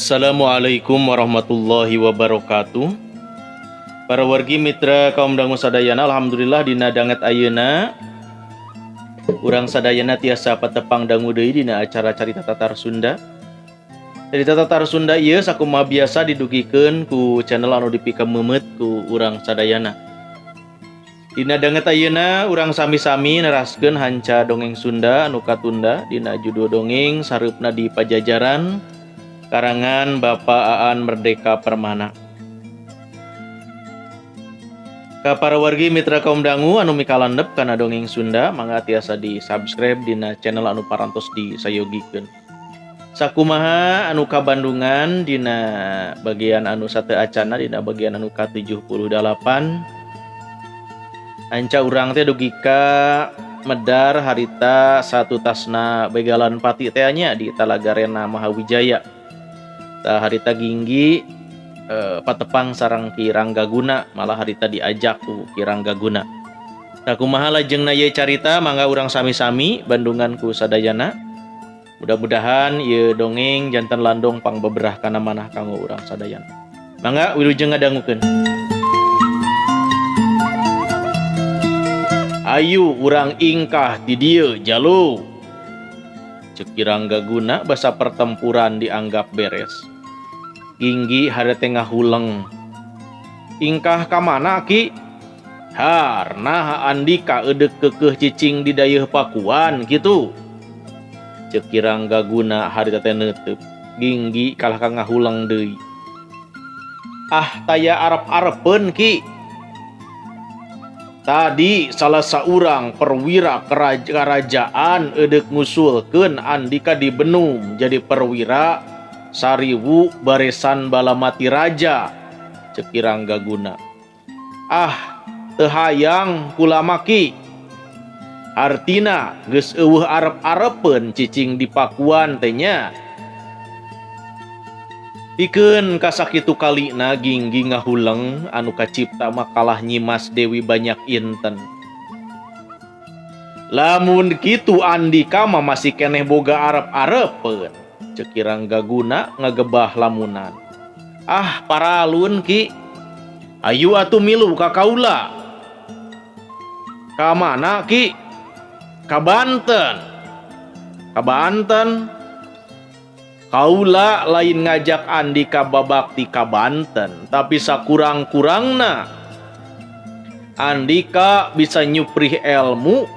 Assalamualaikum warahmatullahi wabarakatuh. Para wargi mitra kaum dangu sadayana, alhamdulillah dina danget ayeuna urang sadayana tiasa patepang dangu deui dina acara Carita Tatar Sunda. Carita Tatar Sunda ieu sakumaha biasa didugikeun ku channel anu dipikemeumeut ku urang sadayana. Dina danget ayeuna urang sami-sami neraskeun hanca dongeng Sunda anu katunda dina judul dongeng Sareupna di Pajajaran karangan Bapak Aan Merdeka Permana. Ka para wargi mitra kaum dangu anu mikalandep kana dongeng Sunda, mangga tiasa di subscribe dina channel anu parantos disayogikeun. Sakumaha anu kabandungan dina bagian anu sateuacanna, dina bagian anu ka-78, anca urang teh dugi ka medar harita satutasna begalan pati teh nya di Talagarena Mahawijaya. Tah, harita Ginggi patepang sareng Ki Ranggaguna, malah harita diajak ku Ki Ranggaguna. Tah, kumaha lajengna ieu carita, mangga urang sami-sami bandungan ku sadayana. Mudah-mudahan ieu dongeng janten landong pangbeberah kana manah kanggo urang sadayana. Mangga wilujeng ngadangukeun. Ayu urang ingkah ti dieu, jalu. Ceuk Ki Ranggaguna basa pertempuran dianggap beres. Ginggi harete ngahuleng. Ingkah ka mana, Ki? Har, naha andika eudek keukeuh cicing di dayeuh Pakuan kitu? Ceuk Ki Ranggaguna harita teh neuteub. Ginggi kalah ka ngahuleng deui. Ah, taya arep-arepeun, Ki. Tadi salah saurang perwira kerajaan eudek ngusulkeun andika dibenum jadi perwira sariwu baresan balamati raja. Ceuk Ki Ranggaguna. Ah, teu hayang kula mah, Ki. Artina geus eueuh arep-arepeun cicing di Pakuan teh nya. Pikeun kasakitu kalina Ginggi ngahuleng anu kacipta makalah Nyimas Dewi Banyak Inten. Lamun kitu andika mah masih keneh boga arep-arepeun. Ceuk Ki Ranggaguna ngagebah lamunan. Ah, paralun, Ki. Ayu atuh milu ka kaula. Ka mana, Ki? Ka Banten. Ka Banten. Kaula lain ngajak andika babakti ka Banten, tapi sakurang-kurangna andika bisa nyuprih ilmu,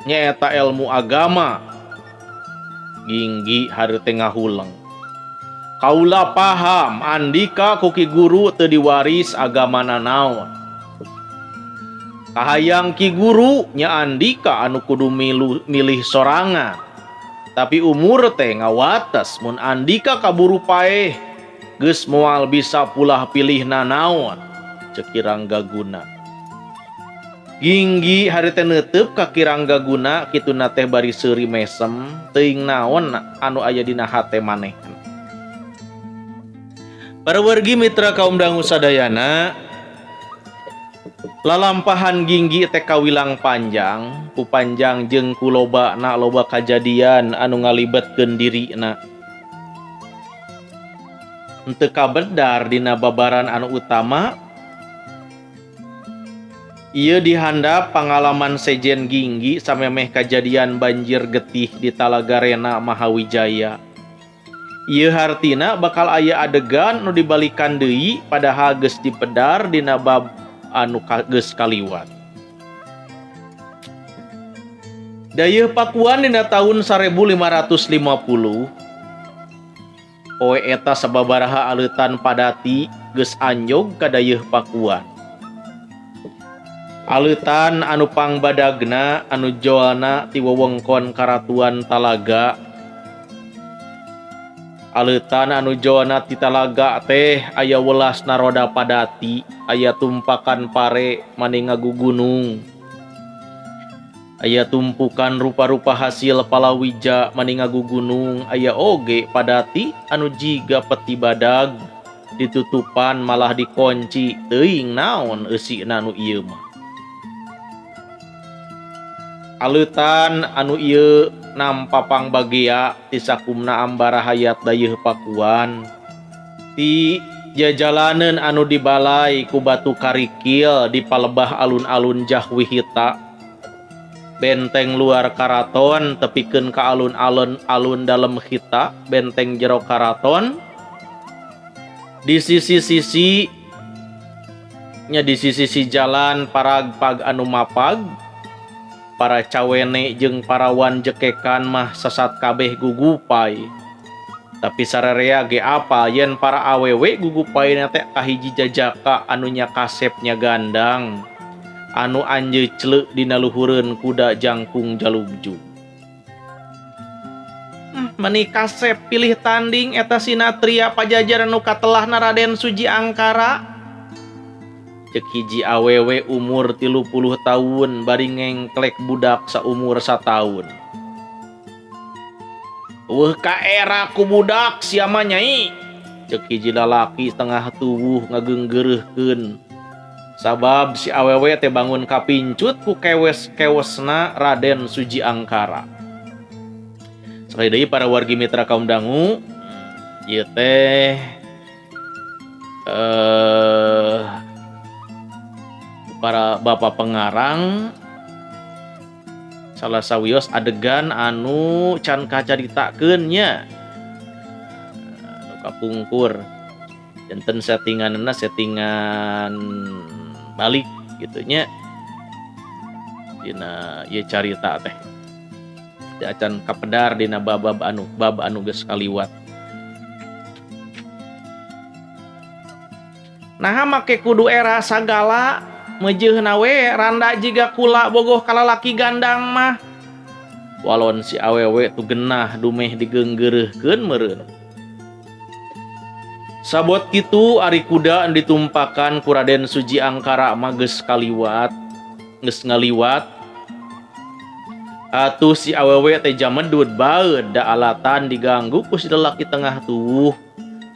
nyaeta ilmu agama. Ginggi hareuteung ngahuleng. Kaula paham andika ku Ki Guru teu diwaris agamana naon. Kahayang Ki Guru nya andika anu kudu milih sorangan. Tapi umur teh ngawates, mun andika kaburu paeh geus moal bisa pulah pilih nanaon. Ceuk Ki Ranggaguna. Ginggi harita neuteub ka Ki Ranggaguna kituna teh bari seuri mesem, teuing naon anu aya dina hate manehna. Para wargi mitra kaum dangu sadayana, lalampahan Ginggi teh kawilang panjang, ku panjang jeung ku loba na loba kajadian anu ngalibetkeun dirina. Henteu kabedar dina babaran anu utama, ieu dihandap pangalaman sejen Ginggi samemeh kajadian banjir getih di Talagarena Mahawijaya. Ieu hartina bakal aya adegan nu dibalikan deui padahal geus dipedar dina bab anu geus kaliwat. Dayeuh Pakuan dina tahun 1550, poe eta sababaraha aleutan padati geus anjog ka Dayeuh Pakuan. Aleutan anu pangbadagna anu jolna ti wewengkon Karatuan Talaga. Aleutan anu jolna ti Talaga teh aya welas naroda padati, aya tumpakan pare mani ngagugunung. Aya tumpukan rupa-rupa hasil palawija mani ngagugunung, aya oge padati anu jiga peti badag ditutupan malah dikunci, teuing naon eusina nu ieu mah. Aleutan anu ieu Nampa pangbagea ti sakumna ambara hayat dayeuh Pakuan. Ti jajalaneun anu dibalai ku batu karikil di palebah alun-alun Jahwi Hita. Benteng luar karaton tepikeun ka alun-alun alun dalem hita benteng jero karaton. Di sisi-sisi nya di sisi-sisi jalan paragpag anu mapag para cawene jeung parawan jekekan mah sesat kabeh gugupai. Tapi sararea ge apa yen para awewe gugupai teh kahiji jajaka anu nya kasepnya gandang anu anjeucleuk dina luhureun kuda jangkung jalugjug. Meni kasep pilih tanding eta sinatria Pajajaran nu katelahna Raden Suji Angkara. Cek hiji awewe umur 30 tahun bari ngengklek budak saumur sataun. Weuh kaera ku budak sia mah nyai. Cek hiji lalaki tengah tuwuh ngageunggeureuhkeun. Sabab si awewe teh bangun kapincut ku kewes-kewesna Raden Suji Angkara. Sekali deui para wargi mitra kaum dangu, ieu teh para bapak pengarang salah sawios adegan anu can kacaritakeun nya. Anu kapungkur. Janten settinganna settingan balik gitu nya. Dina ieu carita teh. Teu acan kapedar dina bab anu geus kaliwat. Naha make kudu era sagala mejeuhna we randa jiga kula bogoh kalalaki gandang mah. Walon si awewe tu genah dumeh digeunggeureuhkeun meureun. Sabot kitu ari kuda anu ditumpakan ku Raden Suji Angkara mah geus kaliwat, geus ngaliwat. Atuh si awewe teh jamedud baeud da alatan diganggu ku si lalaki tengah tuwuh.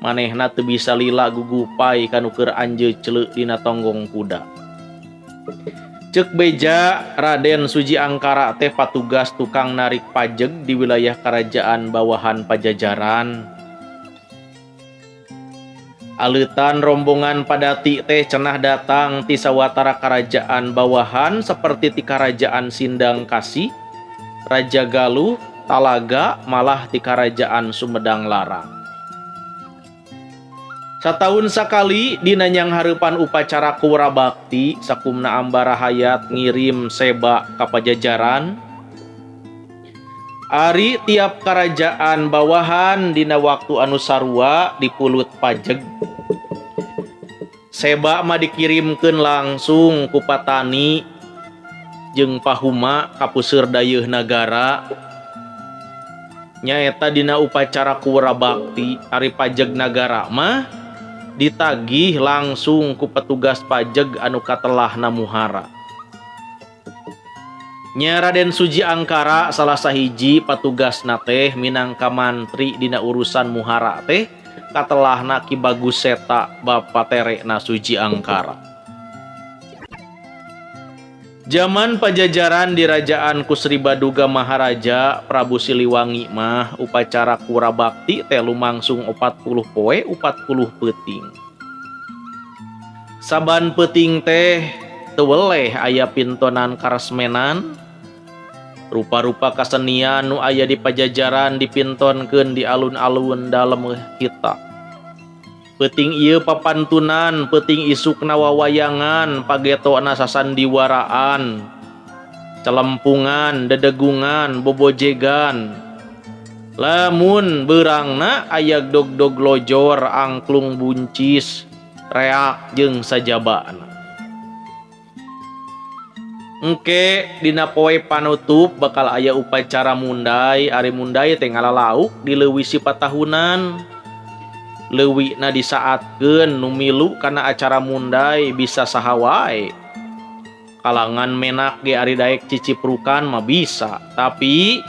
Manehna teu bisa lila gugupai kanu keur anjeucleuk dina tonggong kuda. Ceuk beja Raden Suji Angkara teh patugas tukang narik pajeg di wilayah kerajaan bawahan Pajajaran. Aleutan rombongan padati teh cenah datang ti sawatara kerajaan bawahan seperti ti kerajaan Sindang Kasih, Raja Galuh, Talaga, malah ti kerajaan Sumedang Larang. Sataun sakali dina nyanghareupan upacara Kuwara Bakti sakumna ambara hayat ngirim seba ka Pajajaran. Ari tiap kerajaan bawahan dina waktu anu sarua dipulut pajeg. Seba mah dikirimkeun langsung ku patani jeung pahuma ka puseur dayeuh nagara. Nyaeta dina upacara Kuwara Bakti ari pajeg nagara mah ditagih langsung ku petugas pajeg anu katelahna muhara. Nya Raden Suji Angkara salah sahiji patugasna teh minangka mantri dina urusan muhara teh katelahna Ki Bagus Seta bapa terekna Suji Angkara. Jaman Pajajaran dirajaan ku Sri Baduga Maharaja Prabu Siliwangi mah upacara Kuwara Bakti teh lumangsung 40 poe 40 peuting. Saban peuting teh teu weleh aya pintonan karesmenan. Rupa-rupa kasenian nu aya di Pajajaran dipintonkeun di alun-alun dalem kita. Peuting ieu papantunan, peuting isukna wawayangan, pagetona sasandiwaraan, celempungan, dedegungan, bobojegan. Lamun beurangna aya dog-dog lojor, angklung buncis, reak jeung sajabana. Engke dina poe panutup bakal aya upacara mundai, ari mundai teh ngalalauk dileuwisi patahunan. Leuwina disaatkeun nu milu kana acara mundai bisa saha wae. Kalangan menak ge ari daek ciciprukan mah bisa, tapi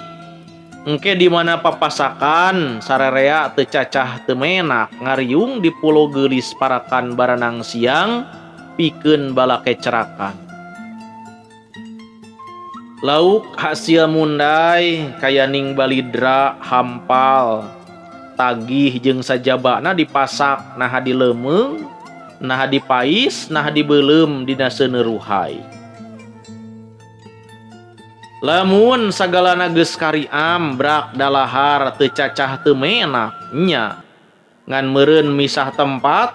engke di mana papasakan sarerea teu cacah teu menak ngariung di Pulo Geulis parakan baranang siang pikeun balakecrakan. Lauk hasil mundai kayaning balidra hampal tagih jeung sajabana dipasak naha dilemeung naha dipais naha dibeuleum dina seuneuruhai. Lamun sagalana geus kariam brak dalahar teu cacah teu menak nya ngan meureun misah tempat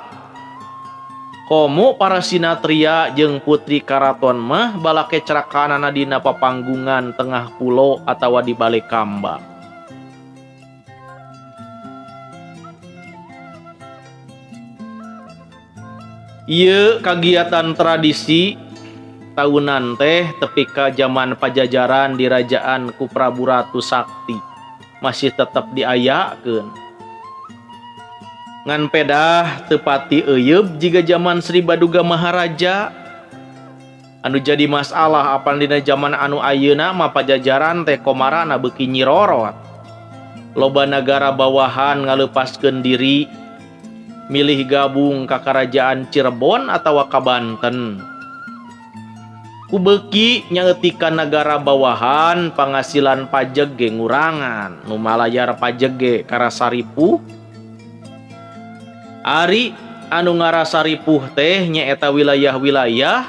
komo para sinatria jeung putri karaton mah balake cerakanana dina papanggungan tengah pulo atawa di balik kamba. Ieu kagiatan tradisi tahunan teh tepi ka jaman Pajajaran dirajaan ku Prabu Ratu Sakti masih tetep diayakeun. Ngan pedah teu pati euyeup jiga jaman Sri Baduga Maharaja. Anu jadi masalah apan dina jaman anu ayeuna mah Pajajaran teh komarana beuki nyirorot. Loba nagara bawahan ngaleupaskeun diri milih gabung ka Karajaan Cirebon atawa ka Banten. Ku beuki nyaeutikan nagara bawahan pangasilan pajeg ge ngurangan, nu malayar pajeg ge karasa ripuh. Ari anu ngarasa ripuh teh nyaeta wilayah-wilayah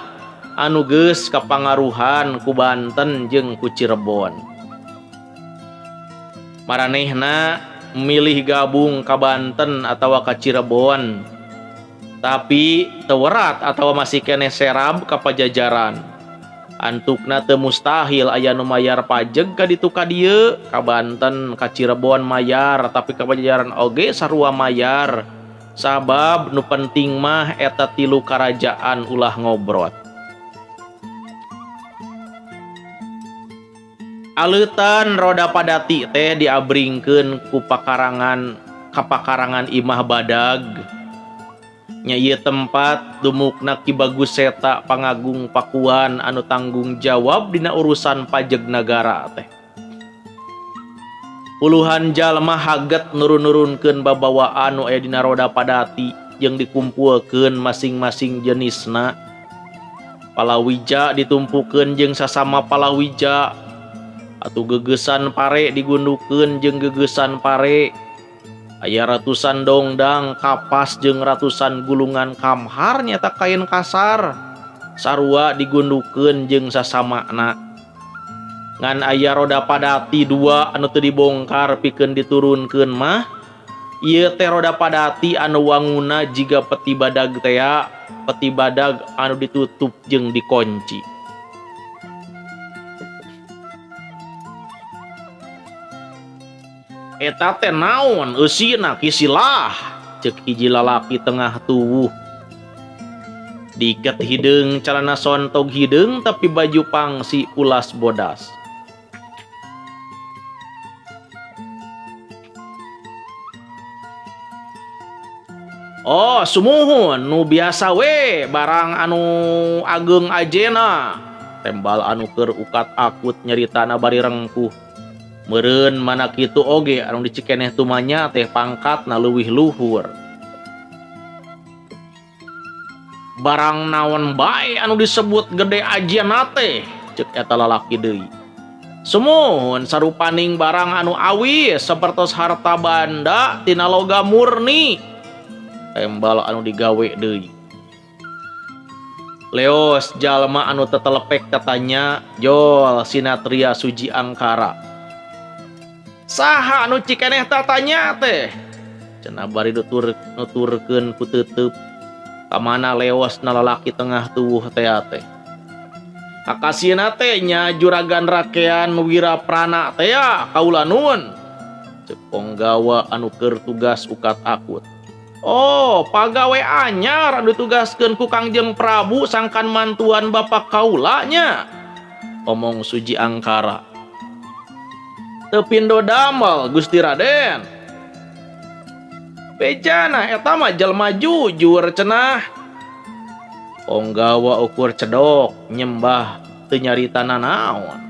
anu geus kapangaruhan ku Banten jeung ku Cirebon. Maranehna milih gabung ka Banten atawa ka Cirebon, tapi teu werat atawa masih keneh serab ka Pajajaran. Antukna teu mustahil aya nu mayar pajeg ka ditu ka dieu, ka Banten ka Cirebon mayar, tapi ka Pajajaran oge sarua mayar. Sabab nu penting mah eta tilu karajaan ulah ngobrot. Aleutan roda padati teh diabringkeun ku pakarangan kapakarangan Imah Badag. Nya ieu tempat dumukna Ki Bagus Seta pangagung Pakuan anu tanggung jawab dina urusan pajeg nagara teh. Puluhan jalma haget nurun-nurunkeun babawaan nu aya dina roda padati jeung dikumpulkeun masing-masing jenisna. Palawija ditumpukeun jeung sasama palawija, atuh gegesan pare digundukeun jeung gegesan pare. Aya ratusan dongdang kapas jeung ratusan gulungan kamhar nyata kain kasar sarua digundukeun jeung sasamana. Ngan aya roda padati dua anu teu dibongkar pikeun diturunkeun mah ieu teh roda padati anu wanguna jiga peti badag tea, peti badag anu ditutup jeung dikunci. Eta teh naon eusina kisilah ceuk hiji lalaki tengah tuwuh. Diket hideung calana sontog hideung tapi baju pangsi ulas bodas. Oh sumuhun nu biasa we barang anu ageng ajena. Tembal anu keur ukat akut nyaritana bari rengkuh. Meureun mana kitu oge anu dicikeneh tumanya teh pangkatna leuwih luhur. Barang naon bae anu disebut gede ajena teh ceuk eta lalaki deui. Sumuhun sarupaning barang anu awis sapertos harta banda tina logam murni. Tembal anu digawe deui. Leos jalma anu tetelepek katanya jol sinatria suji angkara. Saha anu cikeneh tatanya teh? Cenah bari nuturkeun ku teuteup. Kamana leos na lalaki tengah tuwuh teh teh. Kakasieuna teh nya juragan rakean Wira Prana teh ya kaula nuhun. Ceuk ponggawa anu keur tugas ukat akut. Oh, pagawe anyar anu ditugaskeun ku Kangjeng Prabu sangkan mantuan bapak kaula nya. Omong Suji Angkara. Teu pindo damel Gusti Raden. Bejana eta mah jelema jujur cenah. Ponggawa ukur cedok nyembah teu nyarita nanaon.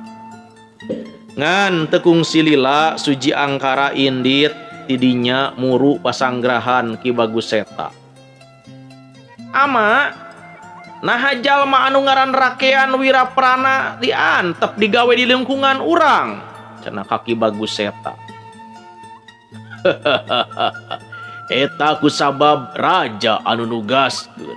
Ngan teu kungsi lila Suji Angkara indit tidinya muru pasanggrahan Ki Bagus Seta. Ama Naha jalma anu ngaran Rakean Wiraprana diantep digawe di lingkungan urang. Cenah Ki Bagus Seta. Eta kusabab raja anu nugaskeun.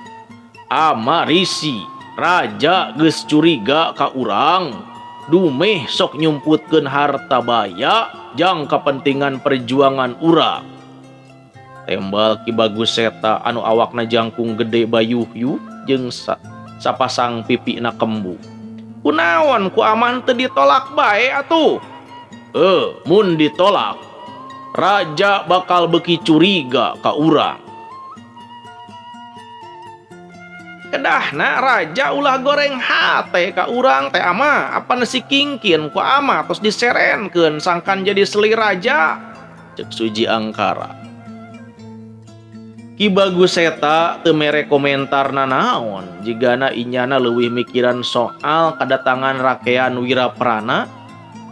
Ama risi raja geus curiga ka urang. Dumeh sok nyumputkeun harta baya jang kepentingan perjuangan urang. Tembal Ki Bagus Seta anu awakna jangkung gede bayuh-yuh jeung sapasang pipina kembu. Kunaon ku aman teu ditolak bae atuh? Mun ditolak raja bakal beki curiga ka urang. Kedahna raja ulah goreng hate ka urang teh ama, apan si kingkin ku ama tos diserenkeun sangkan jadi selir raja. Cek Suji Angkara. Ki Bagus Seta teu mere komentar nanaon, jigana inyana leuwih mikiran soal kadatangan Rakean Wiraprana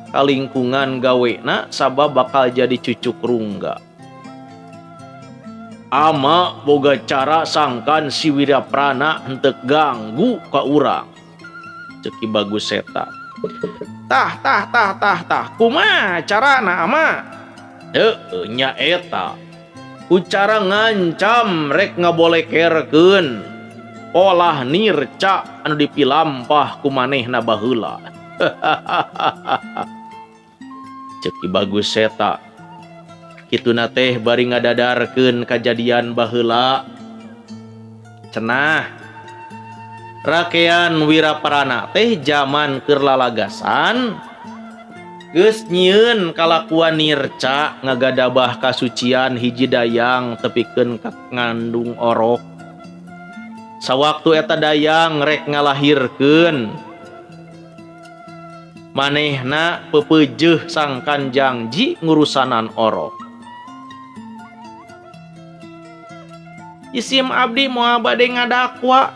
ka lingkungan gawena sabab bakal jadi cucuk rungga. Ama boga cara sangkan si Wiraprana henteu ganggu ka urang. Cek Ki Bagus Seta. Tah tah tah tah tah, kumaha carana ama? Heueuh nya eta. Ku cara ngancam rek ngabolekerkeun polah nirca anu dipilampah ku manehna baheula. Cek Ki Bagus Seta. Kituna teh bari ngadadarkeun kajadian baheula. Cenah Rakean Wiraprana teh jaman keur lalagasan geus nyieun kalakuan nirca ngagadabah kasucian hiji dayang tepikeun ka ngandung orok. Sawaktu eta dayang rek ngalahirkeun, manehna pepeujeuh sangkan jangji ngurusanan orok. Isim abdi moal bade ngadakwa,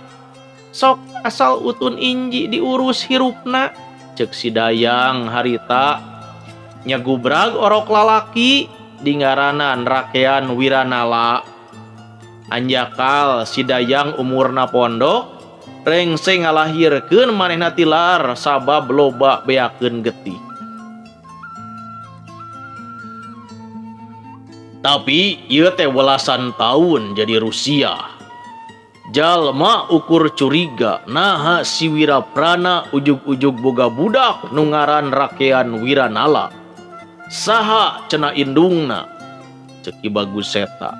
sok asal utun inji diurus hirupna. Cek si dayang harita nyagubrag orok lalaki dingaranan Rakean Wiranala. Anjakal si dayang umurna pondok rengse ngalahirkeun manehna tilar sabab loba beakeun getih. Tapi ieu teh welasan taun jadi Rusia. Jalma ukur curiga naha si Wiraprana ujug-ujug boga budak nu ngaran Rakean Wiranala. Saha cenah indungna? Cek Ki Bagus Seta.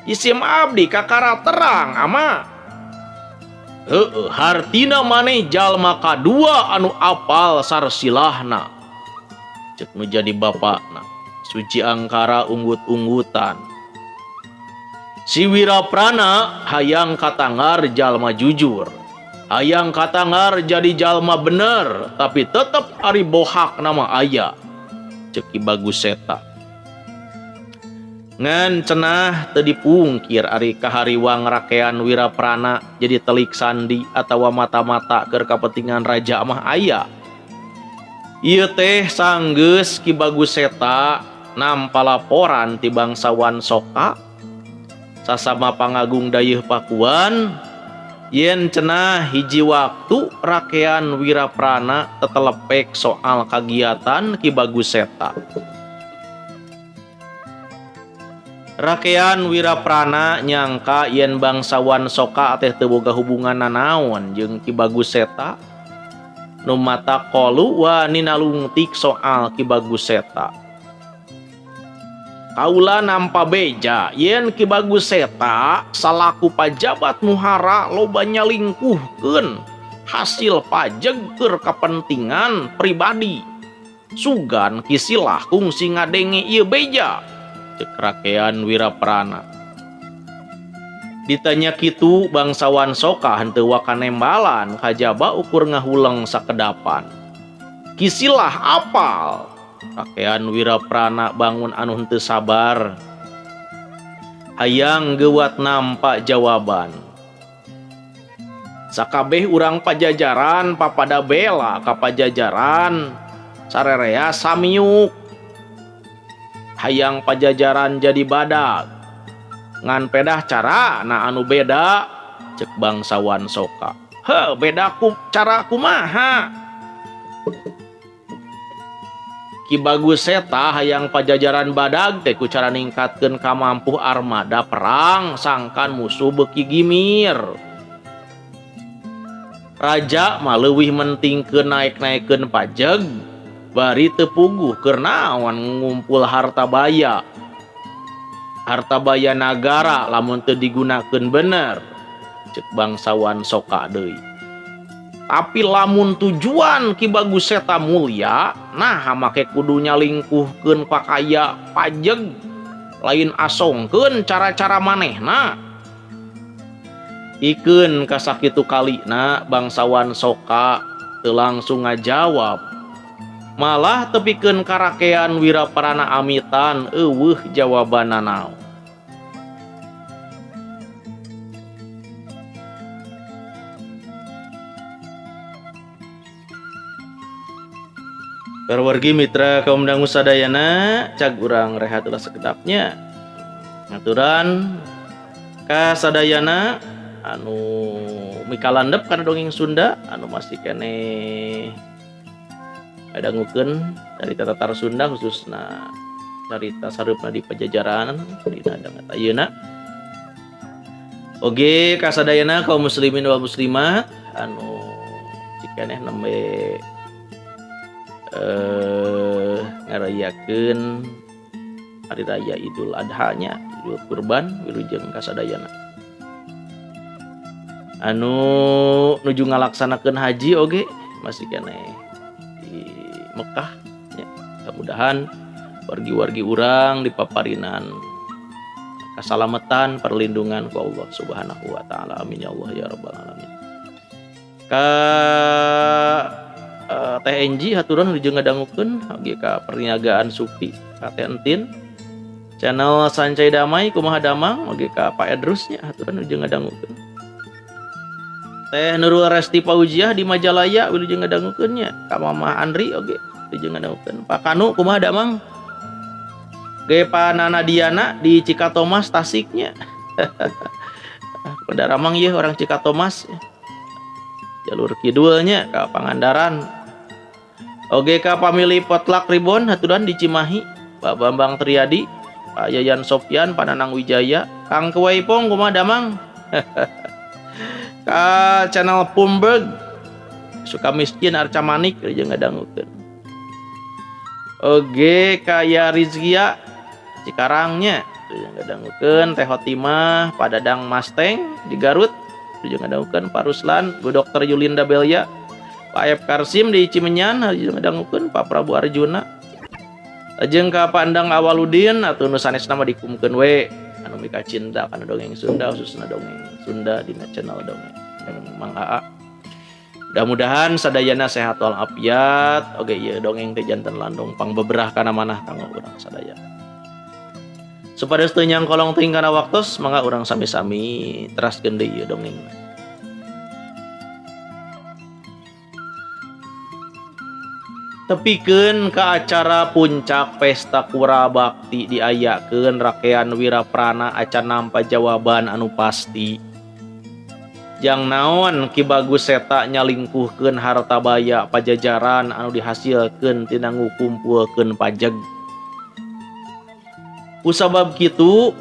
Isim abdi kakara terang ama. Heueuh, hartina maneh jalma kadua anu apal sarsilahna. Cek nu jadi bapakna. Suci Angkara unggut-unggutan. Si Wiraprana hayang katangar jalma jujur, hayang katangar jadi jalma bener, tapi tetep ari bohak nama aya. Cek Ki Bagus Seta. Ngan cenah teu dipungkir ari kahariwang Rakean Wiraprana jadi telik sandi atawa mata-mata keur kapentingan raja mah aya. Ieu teh sanggeus Ki Bagus Seta nampa laporan ti bangsawan Soka sasama pangagung Dayeuh Pakuan yen cenah hiji waktu Rakean Wiraprana tetelepek soal kagiatan Ki Bagus Seta. Rakean Wiraprana nyangka yen bangsawan Soka teh teu boga hubungan nanaon jeung Ki Bagus Seta nu mata kolu wani nalungtik soal Ki Bagus Seta. Kaula nampa beja yen Ki Bagus Seta salaku pajabat muhara loba nyalingkuhkeun hasil pajeg keur kapentingan pribadi. Sugan kisilah kungsi ngadenge ieu beja. Cek Rakean Wiraprana. Ditanya kitu bangsawan Soka henteu wakanembalan kajaba ukur ngahuleng sakedapan. Kisilah apal. Rakean Wiraprana bangun anu henteu sabar. Hayang geuwat nampa jawaban. Sakabeh urang pajajaran papada bela ka pajajaran sarerea samiuk. Hayang pajajaran jadi badag. Ngan pedah cara na anu beda. Cek bangsawan Soka. Heh, beda ku cara kumaha? Ki Bagus Seta hayang Pajajaran badag teh ku cara ningkatkeun kamampuh armada perang sangkan musuh beuki gimir. Raja mah leuwih mentingkeun naek-naekkeun pajeg bari teu puguh keur naon ngumpul harta baya. Harta baya nagara lamun teu digunakeun bener. Cek bangsawan Soka deui. Tapi lamun tujuan Ki Bagus Seta mulya, nah make kudu nyalingkuhkeun pakaya pajeg lain asongkeun cara-cara manehna. Ikeun kasakitu kalina bangsawan Soka teu langsung ngajawab. Malah tepikeun karakean Wiraprana amitan eueuh jawabanna naon. Wargi mitra kaum dangu sadayana, cag urang rehat ulah sekedapnya. Ngaturan ka sadayana anu mikalandep kana dongeng Sunda anu masih keneh ngadangukeun carita tatar Sunda khususna carita sareupna di Pajajaran dina danget ayeuna. Oge ka sadayana kaum muslimin wal muslimat anu cikeneh nembe ngarayakeun hari raya Idul Adha nya, Idul Kurban wilujeng kasadayana. Anu nuju ngalaksanakeun haji oge masih keneh di Mekah nya. Mudah-mudahan wargi-wargi urang dipaparinan kasalamatan perlindungan ku Allah Subhanahu wa taala. Amin ya Allah ya rabbal alamin. Ka Teh Enji haturan nuju ngadangukeun oge ka perniagaan Supi ka Teh Entin channel Sancai Damai kumaha damang oge ka Pak Edrus nya haturan nuju ngadangukeun. Teh Nurul Resti Paujiah di Majalaya wilujeng ngadangukeun nya ka Mama Andri oge wilujeng ngadangukeun. Pak Kanu kumaha damang ge Pak Nana Diana di Cikatomas Tasiknya. Pada ramang ieu orang Cikatomas jalur kidulnya ka Pangandaran. Oge ka pamili Potlak Ribon haturan di Cimahi, Pak Bambang Triadi, Pak Yayan Sopyan, Pak Nanang Wijaya, Kang Kewaipong kumaha damang. Ka channel Pumberg suka miskin Arca Manik jeung ngadangukeun. Oge ka Ya Rizkia Cikarangnya jeung ngadangukeun. Teh Hotimah, Pak Dadang Masteng di Garut jeung ngadangukeun. Pak Ruslan, Bu Dokter Yulinda Belia, Pak F. Karsim di Cimenyan jeung ngadangukeun. Pak Prabu Arjuna jeung ka Pak Andang Awaludin atau nu sanesna mah dikumkeun we anu mika cinta kana dongeng Sunda khususna dongeng Sunda dina channel dongeng Mang Aa. Mudah-mudahan sadayana sehat walafiat. Oge ieu dongeng teh janten landong pangbeberah kana manah kanggo urang sadaya. Supados teu nyangkolong teuing kana waktos mangga urang sami-sami teraskeun deui ieu dongeng. Tepikeun ka acara puncak pesta Kura Bakti diayakeun rakean Wiraprana acan nampa jawaban anu pasti. Jang naon Ki Bagus Seta nyalingkuhkeun harta baya Pajajaran anu dihasilkeun tina ngukumpulkeun pajeg. Kusabab kitu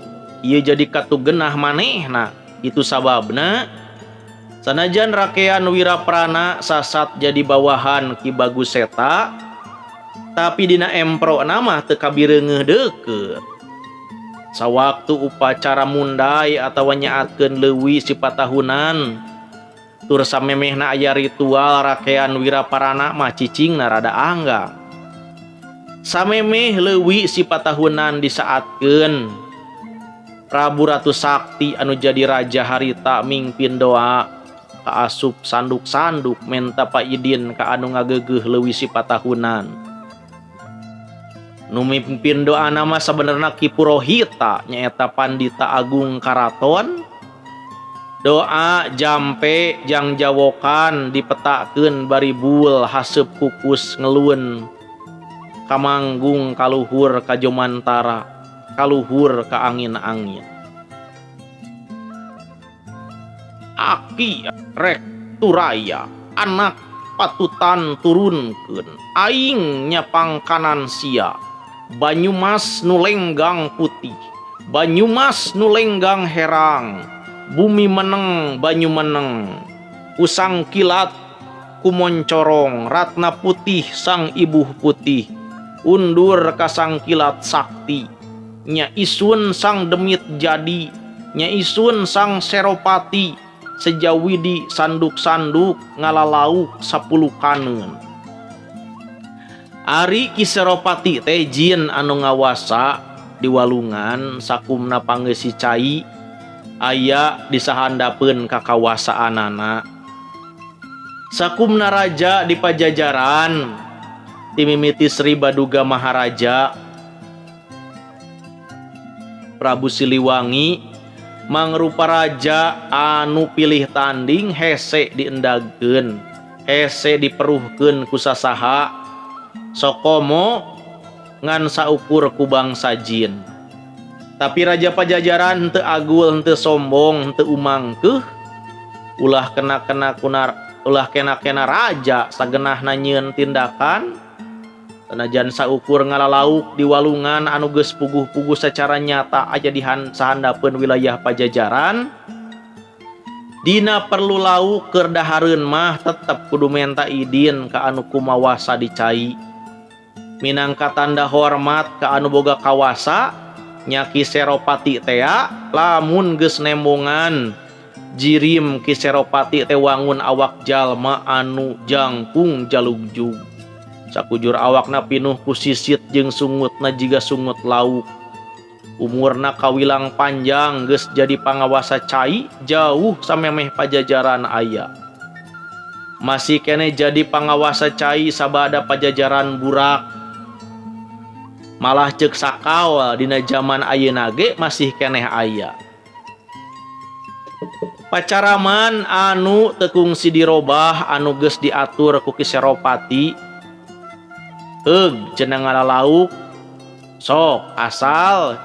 ieu jadi katugenah manehna. Itu sababna sanajan rakean Wiraprana sasat jadi bawahan Ki Bagus Seta, tapi dina empro nama teu kabireungeuh deukeut. Sawaktu upacara mundai atawa nyaatkeun leuwi sipatahunan, tur samemehna aya ritual rakean Wiraprana mah cicingna rada anggang. Samemeh leuwi sipatahunan disaatkeun, Prabu Ratu Sakti anu jadi raja harita mingpin doa kaasup sanduk-sanduk menta paidin ka anu ngageugeuh leuwi sipatahunan. Nu mimpin doa nama sabenerna Ki Purohita nyaeta Pandita Agung Karaton. Doa jampe jang jawokan dipetakeun baribul haseup kukus ngelueun kamanggung kaluhur ka jomantara kaluhur ka angin-angin. Aki rek turaya anak patutan turunkeun aing nya pangkanan sia. Banyumas nu lenggang putih, Banyumas nu lenggang herang, bumi meneng banyu meneng, kusang kilat kumoncorong, ratna putih sang ibuh putih, undur ka sang kilat sakti, nya isun sang demit jadi, nya isun sang seropati, sejawidi sanduk-sanduk ngalalauk 10 kaneun. Ari Ki Seropati teh jin anu ngawasa di walungan sakumna pangeisi cai aya di sahandapeun kakawasaanana. Sakumna raja di Pajajaran timimiti Sri Baduga Maharaja Prabu Siliwangi mangrupa raja anu pilih tanding hese diendagkeun, hese diperuhkeun ku sasaha, sokomo ngan saukur ku bangsa jin. Tapi raja Pajajaran henteu agul, henteu sombong, henteu umangkeuh, ulah kena-kena kunar, ulah kena-kena raja sagenahna nyieun tindakan. Sanajan saukur ngalalauk di walungan anu geus puguh-puguh secara nyata aja di sahandapeun wilayah Pajajaran, dina perlu lauk keur dahareun mah tetep kudu menta idin ka anu kumawasa di cai. Minangka tanda hormat ka anu boga kawasa nya Ki Seropati tea lamun geus nembongan jirim Ki Seropati teh wangun awak jalma anu jangkung jalugjug. Sakujur awakna pinuh ku sisit jeung sungutna jiga sungut lauk. Umurna kawilang panjang geus jadi pangawasa cai jauh samemeh Pajajaran aya. Masih keneh jadi pangawasa cai sabada Pajajaran burak. Malah ceuk sakaol dina zaman ayeuna ge masih keneh aya. Pacaraman anu teu kungsi dirobah anu geus diatur ku Ki Seropati. Heug cenah ngalalauk sok asal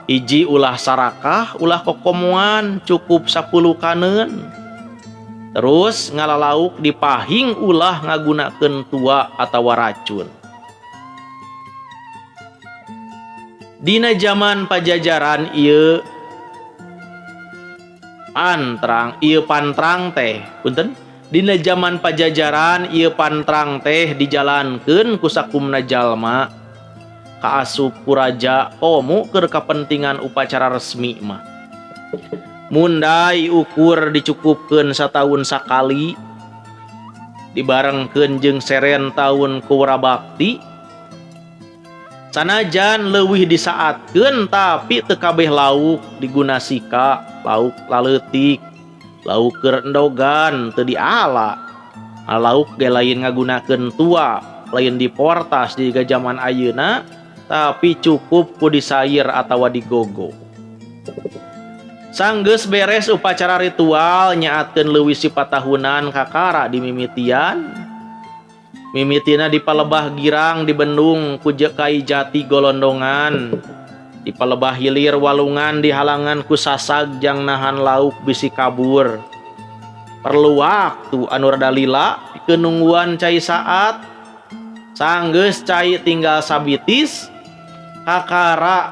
hiji ulah sarakah ulah kokomoan cukup 10 kaneun. Terus ngalalauk dipahing ulah ngagunakeun tua atawa racun. Dina zaman Pajajaran ieu pantrang, ieu pantrang teh, punten. Dina zaman Pajajaran ieu pantrang teh dijalankeun ku sakumna jalma kaasup ku raja komo keur kapentingan upacara resmi mah. Mundai ukur dicukupkeun sataun sakali dibarengkeun jeung seren taun kuwrabakti. Sanajan leuwih disaatkeun tapi teu kabeh lauk digunasika, lauk laleutik, lauk keur endogan teu diala. Lauk ge lain ngagunakeun tua, lain diportas di zaman ayeuna, tapi cukup ku disair atawa digogo. Sanggeus beres upacara ritual nyaatkeun leuwih sifat tahunan kakara dimimitian. Mimitina di palebah girang di bendung ku kai jati golondongan. Di palebah hilir walungan di halangan ku sasag jang nahan lauk bisi kabur. Perlu waktu anu rada lila pikeun nungguan cai saat. Sanggeus cai tinggal sabitis kakara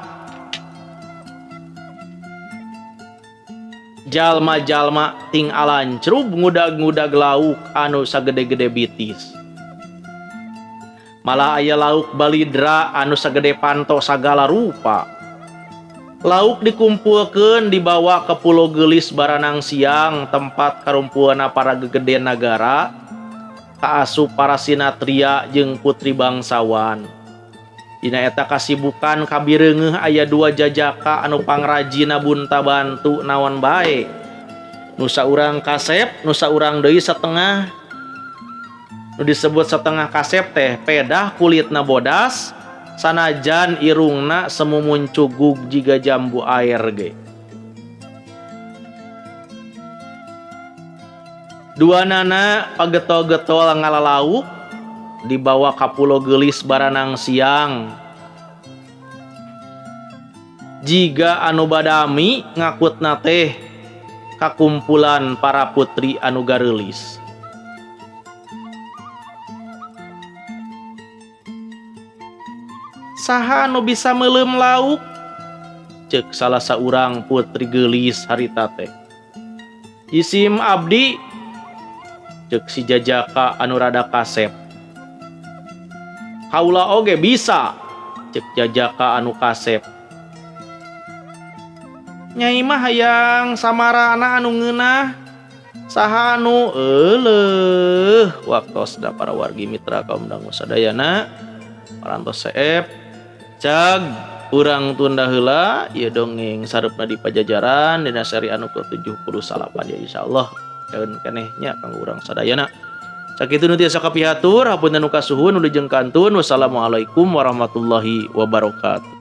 jalma-jalma ting alancrub ngudag-ngudag lauk anu sagede-gede bitis. Malah aya lauk balidra anu sagede panto sagala rupa. Lauk dikumpulkeun dibawa ke Pulau Gelis Baranang Siang, tempat karumpuana para gegede nagara, kaasup para sinatria jeung putri bangsawan. Dina eta kasibukan kabireungeuh aya dua jajaka anu pangrajina bunta bantu naon bae. Nu saurang kasep, nu saurang deui setengah. Nu disebut setengah kasep teh pedah kulitna bodas, sanajan irungna semumun cugug jiga jambu air ge. Dua nana pagetol-getol ngalalauk dibawa ka Pulau Gelis Baranang Siang. Jiga anu badami ngakutna teh Kakumpulan para putri anu gareulis. Saha anu bisa meuleum lauk? Ceuk salah saurang putri geulis harita teh. Isim abdi, ceuk si jajaka anu rada kasep. Kaula oge bisa, ceuk jajaka anu kasep. Nyai mah hayang samarana anu ngeunah. Saha anu euleuh waktosna para wargi mitra kaum dangu sadayana parantos seep cag urang tunda heula ieu dongeng sareupna di Pajajaran dina seri anu ke-78 ya insyaallah daun keneh nya kanggo urang sadayana. Sakitu nu tiasa kapihatur, hapunten nu kasuhun, wilujeng kantun. Wassalamualaikum warahmatullahi wabarakatuh.